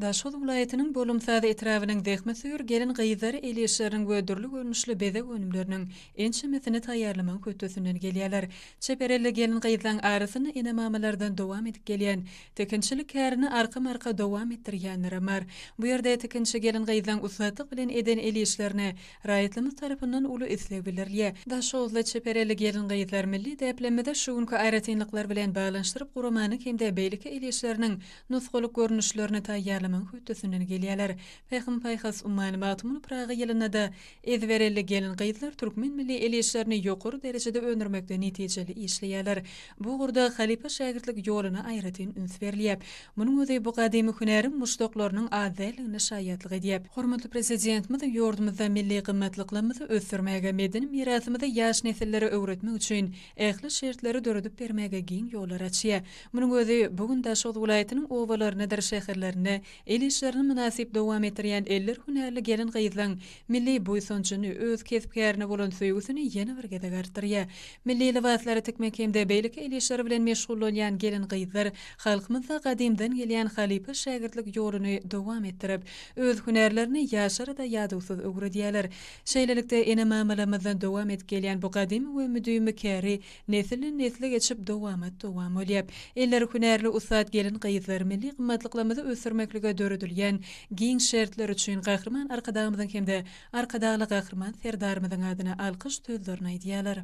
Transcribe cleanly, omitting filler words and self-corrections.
Daşoguz welaýatynyň Bolumsaz etrabynyň zähmetsöýer gelin-gyzlary el işleriniň we dürli görnüşli bezeg önümleriniň ençemesini taýýarlamagyň hötdesinden gelýärler. Çeper elli gelin-gyzlaryň arasynda ene-mamalardan dowam edip gelýän tikinçilik kärini arkama-arka dowam etdirýänlerem bar. Bu ýerde tikinçi gelin-gyzlaryň ussatlyk bilen eden el işlerine raýatlarymyz tarapyndan uly isleg bildirilýär. Daşoguzly çeper elli gelin-gyzlar milli däplerimizi şu günki aýratynlyklar bilen baglanyşdyryp guramanyň hem-de beýleki el işleriniň nusgalyk görnüşlerini taýýarlamagyň hötdesinden gelýärler. Pähim-paýhas ummany Magtymguly Pyragy ýylynda-da ezber elli gelin-gyzlar türkmen milli el işlerini ýokary derejede öndürmekde netijeli işleýärler. Bu ugurda halypa-şägirtlik ýoluna aýratyn üns berilýär. Munuň özi bu gadymy hünäriň muşdaklarynyň az däldigine şaýatlyk edýär. Hormatly Prezidentimiz ýurdumyzda milli gymmatlyklarymyzy ösdürmäge, medeni mirasymyzy ýaş nesillere öwretmek üçin ähli şertleri döredip bermäge giň ýollar açýar. Munuň özi bu gün Daşoguz welaýatynyň obalaryndadyr şäherlerinde el işlerini mynasyp dowam etdirýän eller hünärli gelin-gyzlaryň milli buýsanjyny, öz kesp-kärine bolan söýgüsini ýene bir gezek artdyrýar. Milli lybaslary tikmek hem-de beýleki el işleri bilen meşgullanýan gelin-gyzlar halkymyzda gadymdan gelýän halypa-şägirtlik ýoluny dowam etdirip, öz hünärlerini ýaşlara-da ýadawsyz öwredýärler. Şeýlelikde, ene-mamalarymyzdan dowam edip gelýän bu gadymy we müdimi käri Nesilden-nesle geçip, dowamat-dowam bolýar. Elleri hünärli ussat gelin-gyzlar milli gymmatlyklarymyzy ösdürmeklige döredilýän giň şertler üçin Gahryman Arkadagymyzyň hem-de Arkadagly Gahryman Serdarymyzyň adyna alkyş sözlerini aýdýarlar.